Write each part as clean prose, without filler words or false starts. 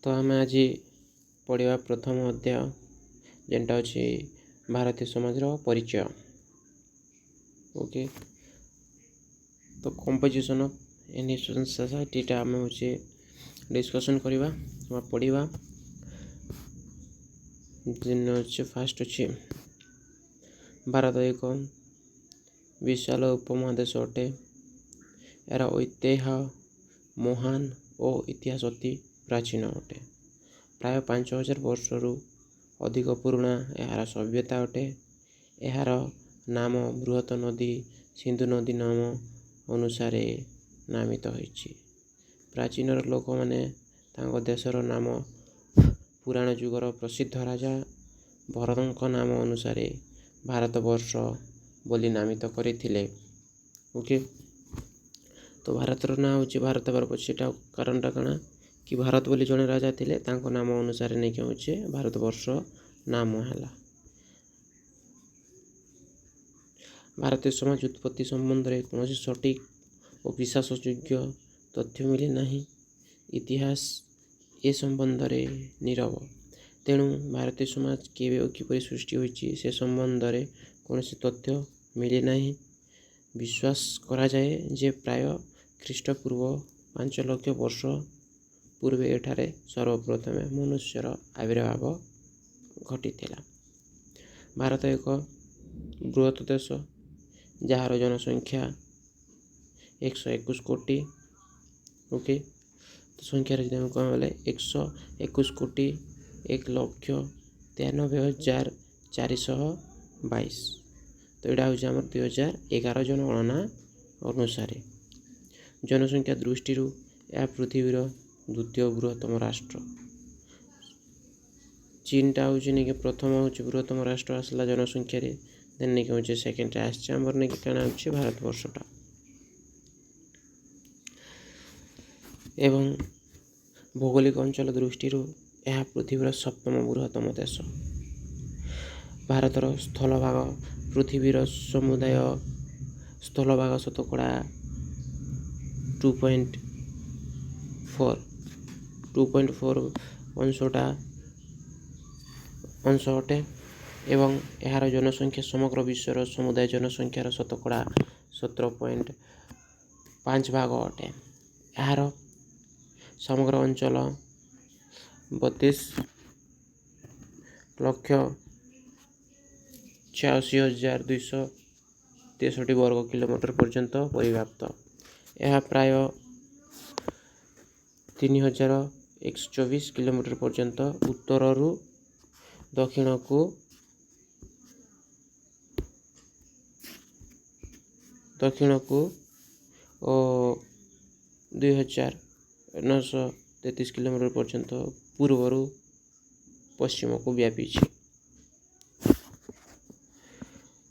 ତ ଆମେ ଆଜି ପଢ଼ିବା ପ୍ରଥମ ଅଧ୍ୟାୟ, ଯେନ୍ଟା ଅଛି ଭାରତୀୟ ସମାଜର ପରିଚୟ। ଓକେ, ତ କମ୍ପୋଜିସନ୍ ଅଫ୍ ଇଣ୍ଡିଆନ୍ ସୋସାଇଟିଟା ଆମେ ହେଉଛି ଡିସ୍କସନ୍ କରିବା ବା ପଢ଼ିବା। ଯେନ୍ ଅଛି ଫାଷ୍ଟ ଅଛି, ଭାରତ ଏକ ବିଶାଳ ଉପମହାଦେଶ ଅଟେ। ଏହାର ଐତିହ୍ୟ ମହାନ ଓ ଇତିହାସ ଅତି ପ୍ରାଚୀନ ଅଟେ। ପ୍ରାୟ 5000 ବର୍ଷରୁ ଅଧିକ ପୁରୁଣା ଏହାର ସଭ୍ୟତା ଅଟେ। ଏହାର ନାମ ବୃହତ ନଦୀ ସିନ୍ଧୁ ନଦୀ ନାମ ଅନୁସାରେ ନାମିତ ହୋଇଛି। ପ୍ରାଚୀନର ଲୋକମାନେ ତାଙ୍କ ଦେଶର ନାମ ପୁରାଣ ଯୁଗର ପ୍ରସିଦ୍ଧ ରାଜା ଭରତଙ୍କ ନାମ ଅନୁସାରେ ଭାରତବର୍ଷ ବୋଲି ନାମିତ କରିଥିଲେ। ଓକେ, ତ ଭାରତର ନାଁ ହେଉଛି ଭାରତ ହେବାର ପଛଟା କାରଣଟା କାଣା କି ଭାରତ ବୋଲି ଜଣେ ରାଜା ଥିଲେ, ତାଙ୍କ ନାମ ଅନୁସାରେ ନେଇକି ହେଉଛି ଭାରତବର୍ଷ ନାମ ହେଲା। ଭାରତୀୟ ସମାଜ ଉତ୍ପତ୍ତି ସମ୍ବନ୍ଧରେ କୌଣସି ସଠିକ୍ ଓ ବିଶ୍ୱାସଯୋଗ୍ୟ ତଥ୍ୟ ମିଳେ ନାହିଁ। ଇତିହାସ ଏ ସମ୍ବନ୍ଧରେ ନୀରବ। ତେଣୁ ଭାରତୀୟ ସମାଜ କେବେ ଓ କିପରି ସୃଷ୍ଟି ହୋଇଛି, ସେ ସମ୍ବନ୍ଧରେ କୌଣସି ତଥ୍ୟ ମିଳେ ନାହିଁ। ବିଶ୍ୱାସ କରାଯାଏ ଯେ ପ୍ରାୟ ଖ୍ରୀଷ୍ଟପୂର୍ବ 5 ଲକ୍ଷ ବର୍ଷ ପୂର୍ବେ ଏଠାରେ ସର୍ବପ୍ରଥମେ ମନୁଷ୍ୟର ଆବିର୍ଭାବ ଘଟିଥିଲା। ଭାରତ ଏକ ବୃହତ ଦେଶ, ଯାହାର ଜନସଂଖ୍ୟା 121 କୋଟି। ଓକେ, ତ ସଂଖ୍ୟାରେ ଯଦି ଆମେ କହିବା ବୋଲେ 121 କୋଟି 1 ଲକ୍ଷ 93 ହଜାର 422। ତ ଏଇଟା ହେଉଛି ଆମର 2011 ଜନଗଣନା ଅନୁସାରେ। ଜନସଂଖ୍ୟା ଦୃଷ୍ଟିରୁ ଏହା ପୃଥିବୀର ଦ୍ୱିତୀୟ ବୃହତ୍ତମ ରାଷ୍ଟ୍ର। ଚୀନଟା ହେଉଛି ନାଇକି ପ୍ରଥମ ହେଉଛି ବୃହତ୍ତମ ରାଷ୍ଟ୍ର ଆସିଲା ଜନସଂଖ୍ୟାରେ। ଦେନ୍ ନାଇକି ହେଉଛି ସେକେଣ୍ଡରେ ଆସିଛି ଆମର ନାଇକି କାଣା ହେଉଛି ଭାରତବର୍ଷଟା। ଏବଂ ଭୌଗୋଳିକ ଅଞ୍ଚଳ ଦୃଷ୍ଟିରୁ ଏହା ପୃଥିବୀର ସପ୍ତମ ବୃହତ୍ତମ ଦେଶ। ଭାରତର ସ୍ଥଳଭାଗ ପୃଥିବୀର ସମୁଦାୟ ସ୍ଥଳଭାଗ ଶତକଡ଼ା 2.4, 2.4 ଅଂଶଟା ଅଂଶ ଅଟେ ଏବଂ ଏହାର ଜନସଂଖ୍ୟା ସମଗ୍ର ବିଶ୍ୱର ସମୁଦାୟ ଜନସଂଖ୍ୟାର ଶତକଡ଼ା 17.5 ଭାଗ ଅଟେ। ଏହାର ସମଗ୍ର ଅଞ୍ଚଳ 32 ଲକ୍ଷ 86 ହଜାର 263 ବର୍ଗ କିଲୋମିଟର ପର୍ଯ୍ୟନ୍ତ ପରିବ୍ୟାପ୍ତ। ଏହା ପ୍ରାୟ 3124 କିଲୋମିଟର ପର୍ଯ୍ୟନ୍ତ ଉତ୍ତରରୁ ଦକ୍ଷିଣକୁ ଓ 2933 କିଲୋମିଟର ପର୍ଯ୍ୟନ୍ତ ପୂର୍ବରୁ ପଶ୍ଚିମକୁ ବ୍ୟାପିଛି।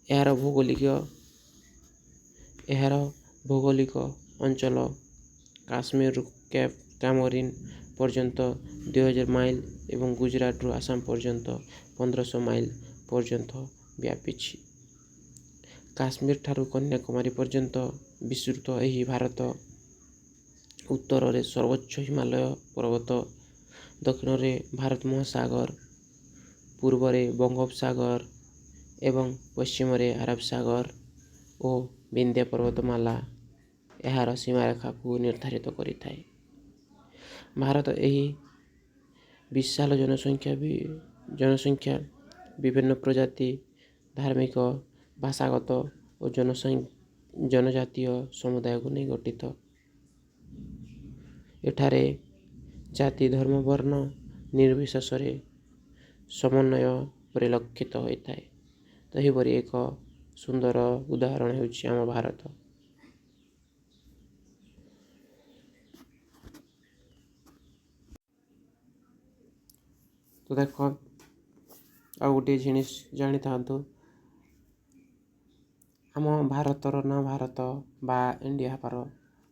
ଏହାର ଭୌଗୋଳିକ ଅଞ୍ଚଳ କାଶ୍ମୀରରୁ କେପ୍ କାମୋରିନ୍ ପର୍ଯ୍ୟନ୍ତ 2000 ମାଇଲ ଏବଂ ଗୁଜୁରାଟରୁ ଆସାମ ପର୍ଯ୍ୟନ୍ତ 1500 ମାଇଲ ପର୍ଯ୍ୟନ୍ତ ବ୍ୟାପିଛି। କାଶ୍ମୀର ଠାରୁ କନ୍ୟାକୁମାରୀ ପର୍ଯ୍ୟନ୍ତ ବିସ୍ତୃତ ଏହି ଭାରତ ଉତ୍ତରରେ ସର୍ବୋଚ୍ଚ ହିମାଳୟ ପର୍ବତ, ଦକ୍ଷିଣରେ ଭାରତ ମହାସାଗର, ପୂର୍ବରେ ବଙ୍ଗୋପସାଗର ଏବଂ ପଶ୍ଚିମରେ ଆରବ ସାଗର ଓ ବିନ୍ଧ୍ୟ ପର୍ବତମାଳା ଏହାର ସୀମାରେଖାକୁ ନିର୍ଦ୍ଧାରିତ କରିଥାଏ। ଭାରତ ଏହି ବିଶାଳ ଜନସଂଖ୍ୟା ବିଭିନ୍ନ ପ୍ରଜାତି, ଧାର୍ମିକ, ଭାଷାଗତ ଓ ଜନଜାତୀୟ ସମୁଦାୟକୁ ନେଇ ଗଠିତ। ଏଠାରେ ଜାତି, ଧର୍ମ, ବର୍ଣ୍ଣ ନିର୍ବିଶେଷରେ ସମନ୍ୱୟ ପରିଲକ୍ଷିତ ହୋଇଥାଏ। ତ ଏହିପରି ଏକ ସୁନ୍ଦର ଉଦାହରଣ ହେଉଛି ଆମ ଭାରତ। ତ ଦେଖ, ଆଉ ଗୋଟିଏ ଜିନିଷ ଜାଣିଥାନ୍ତୁ। ଆମ ଭାରତର ନାଁ ଭାରତ ବା ଇଣ୍ଡିଆ ହେବାର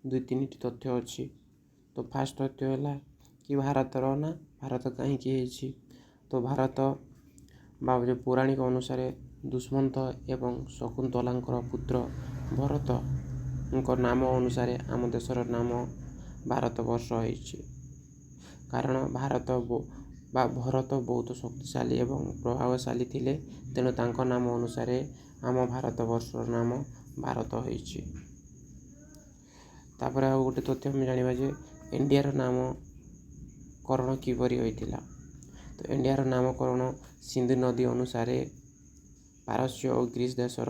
ଦୁଇ ତିନିଟି ତଥ୍ୟ ଅଛି। ତ ଫାଷ୍ଟ ତଥ୍ୟ ହେଲା କି ଭାରତର ନାଁ ଭାରତ କାହିଁକି ହେଇଛି? ତ ଭାରତ ବା ଯେଉଁ ପୌରାଣିକ ଅନୁସାରେ ଦୁଷ୍ମନ୍ତ ଏବଂ ଶକୁନ୍ତଳାଙ୍କର ପୁତ୍ର ଭରତଙ୍କ ନାମ ଅନୁସାରେ ଆମ ଦେଶର ନାମ ଭାରତ ବର୍ଷ ହେଇଛି। କାରଣ ଭାରତ ବା ଭରତ ବହୁତ ଶକ୍ତିଶାଳୀ ଏବଂ ପ୍ରଭାବଶାଳୀ ଥିଲେ, ତେଣୁ ତାଙ୍କ ନାମ ଅନୁସାରେ ଆମ ଭାରତ ବର୍ଷର ନାମ ଭାରତ ହୋଇଛି। ତାପରେ ଆଉ ଗୋଟେ ତଥ୍ୟ ଆମେ ଜାଣିବା ଯେ ଇଣ୍ଡିଆର ନାମକରଣ କିପରି ହୋଇଥିଲା। ତ ଇଣ୍ଡିଆର ନାମକରଣ ସିନ୍ଧୁ ନଦୀ ଅନୁସାରେ ପାରସ୍ୟ ଓ ଗ୍ରୀସ୍ ଦେଶର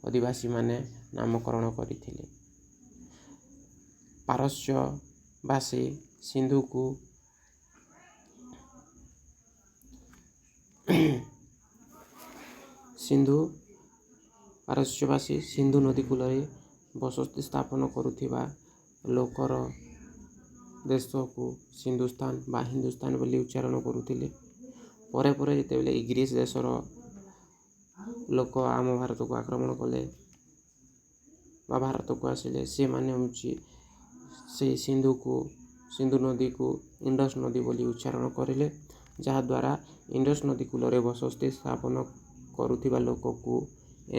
ଅଧିବାସୀମାନେ ନାମକରଣ କରିଥିଲେ। ପାରସ୍ୟବାସୀ ସିନ୍ଧୁକୁ ସିନ୍ଧୁ ପାରସ୍ୟବାସୀ ସିନ୍ଧୁ ନଦୀ କୂଳରେ ବସତି ସ୍ଥାପନ କରୁଥିବା ଲୋକର ଦେଶକୁ ସିନ୍ଧୁସ୍ଥାନ ବା ହିନ୍ଦୁସ୍ଥାନ ବୋଲି ଉଚ୍ଚାରଣ କରୁଥିଲେ। ପରେ ପରେ ଯେତେବେଳେ ଗ୍ରୀସ୍ ଦେଶର ଲୋକ ଆମ ଭାରତକୁ ଆକ୍ରମଣ କଲେ ବା ଭାରତକୁ ଆସିଲେ, ସେମାନେ ହେଉଛି ସେଇ ସିନ୍ଧୁକୁ, ସିନ୍ଧୁ ନଦୀକୁ ଇଣ୍ଡସ୍ ନଦୀ ବୋଲି ଉଚ୍ଚାରଣ କରିଲେ, ଯାହାଦ୍ୱାରା ଇଣ୍ଡସ୍ ନଦୀ କୂଳରେ ବସତି ସ୍ଥାପନ କରୁଥିବା ଲୋକକୁ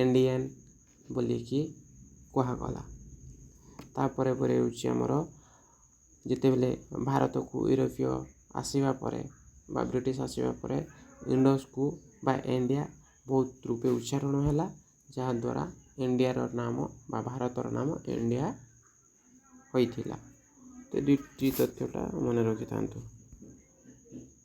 ଇଣ୍ଡିଆନ୍ ବୋଲିକି କୁହାଗଲା। ତାପରେ ପରେ ହେଉଛି ଆମର ଯେତେବେଳେ ଭାରତକୁ ୟୁରୋପୀୟ ଆସିବା ପରେ ବା ବ୍ରିଟିଶ ଆସିବା ପରେ ଇଣ୍ଡସ୍କୁ ବା ଇଣ୍ଡିଆ ବହୁତ ରୂପେ ଉଚ୍ଚାରଣ ହେଲା, ଯାହାଦ୍ୱାରା ଇଣ୍ଡିଆର ନାମ ବା ଭାରତର ନାମ ଇଣ୍ଡିଆ ହୋଇଥିଲା। ତ ଦୁଇଟି ତଥ୍ୟଟା ମନେ ରଖିଥାନ୍ତୁ।